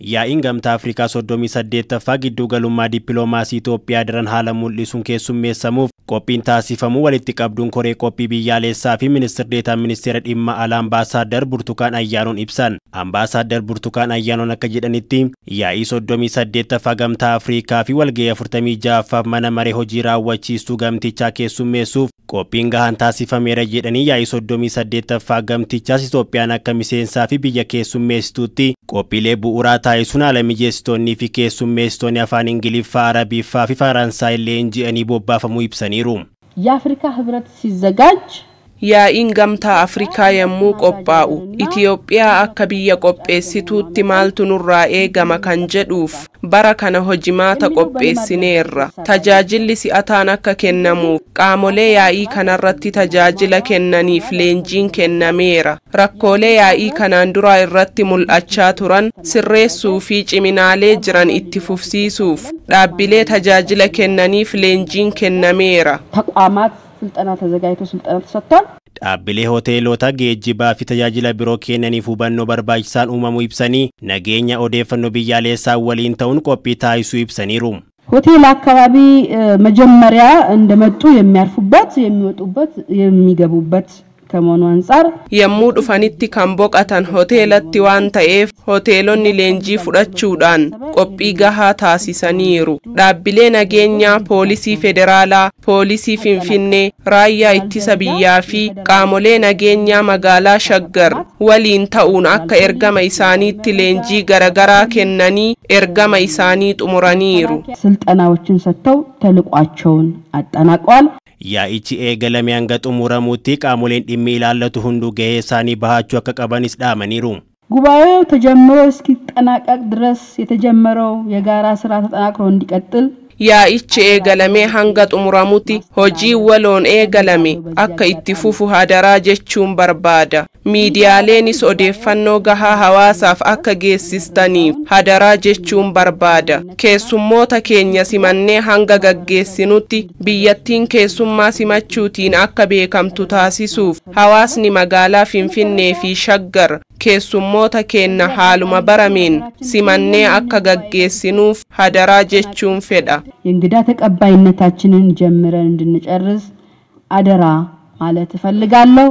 Yaa'iin Gamtaa Afrikaa 38ffaa giddu galummaa dippiloomaasii Itoophiyaa daran haala mul'isuun keessummeessamuuf qophiin taasifamuu walitti qabduun koree qophii biyyaalessaa fi ministir deetaan ministeera dhimma alaa Ambaasaadar Burtukaan Ayyaanoon ibsan. Ambaasaadar Burtukaan Ayyaanoon akka jedhanitti, yaa'ii 38ffaa Gamtaa Afrikaa fi walga'ii 46ffaaf mana maree hojii raawwachiistuu gamtichaa keessummeessuuf qophiin gahaan taasifameera jedhanii, yaa'ii 38ffaa gamtichaas Itoophiyaan akka miseensaa fi biyya keessummeessituutti qophiilee bu'uuraa taasisuun haala mijeessitoonnii fi keessummeessitoonni afaan Ingiliffaa, Arabiffaa fi Faransaay leenji'anii bobbaafamuu ibsaniiru. የአፍሪካ ህብረት ሲዘጋጅ Yaa'iin Gamtaa Afrikaa yommuu qophaa'u, Itiyoophiyaa akka biyya qopheessituutti maaltu nurraa eegama kan jedhuuf bara kana hojimaata qopheessineerra. Tajaajilli si'ataan akka kennamuuf qaamolee yaa'ii kanarratti tajaajila kennaniif leenjiin kennameera. Rakkoolee yaa'ii kanaan duraa irratti mul'achaa turan sirreessuu fi ciminaalee jiran itti fufsiisuuf dhaabbilee tajaajila kennaniif leenjiin kennameera. ተቋማት ስልጠና ተዘጋጅቶ ስልጠና ተሰጥቷል። Dhaabbilee hoteelota, geejjibaa fi tajaajila biroo kennaniif hubannoo barbaachisaan uumamuu ibsanii, nageenya odeeffannoo biyyaalessaa waliin ta'uun qophii taasisuu ibsaniiru. ሆቴል አካባቢ መጀመሪያ እንደመጡ የሚያርፉበት፣ የሚወጡበት፣ የሚገቡበት ከመሆኑ አንጻር Yommuu dhufanitti kan boqatan hoteelatti waan ta'eef, hoteelonni leenjii fudhachuudhaan qophii gahaa taasisaniiru. Dhaabbilee nageenyaa, poolisii federaalaa, poolisii Finfinnee, raayyaa ittisa biyyaa fi qaamolee nageenyaa magaalaa Shaggar waliin ta'uun akka ergama isaaniitti leenjii garagaraa kennanii ergama isaanii xumuraniiru. ስልጠናዎችን ሰጥተው ተልዕኳቸውን አጠናቀዋል። Yaa'ichi eegalame hanga xumuramutti qaamoleen dhimmi ilaallatu hunduu gahee isaanii bahachuu akka qabanis dhaamaniiru. ጉባኤው ተጀምሮ እስኪጠናቀቅ ድረስ የተጀመረው የጋራ ስራ ተጠናክሮ እንዲቀጥል Yaa'ichi eegalamee hanga xumuramutti hojii waloon eegalame akka itti fufu hadaraa jechuun barbaada. Miidiyaaleenis odeeffannoo gahaa hawaasaaf akka geessistaniif hadaraa jechuun barbaada. Keessummoota keenya simannee hanga gaggeessinutti biyyattiin keessummaa simachuutiin akka beekamtu taasisuuf hawaasni magaalaa Finfinnee fi Shaggar keessummoota keenya haaluma barameen simannee akka gaggeessinuuf hadaraa jechuun fedha. የእንግዳ ተቀባይነታችንን ጀምረን እንድንጨርስ አደራ ማለት እፈልጋለሁ።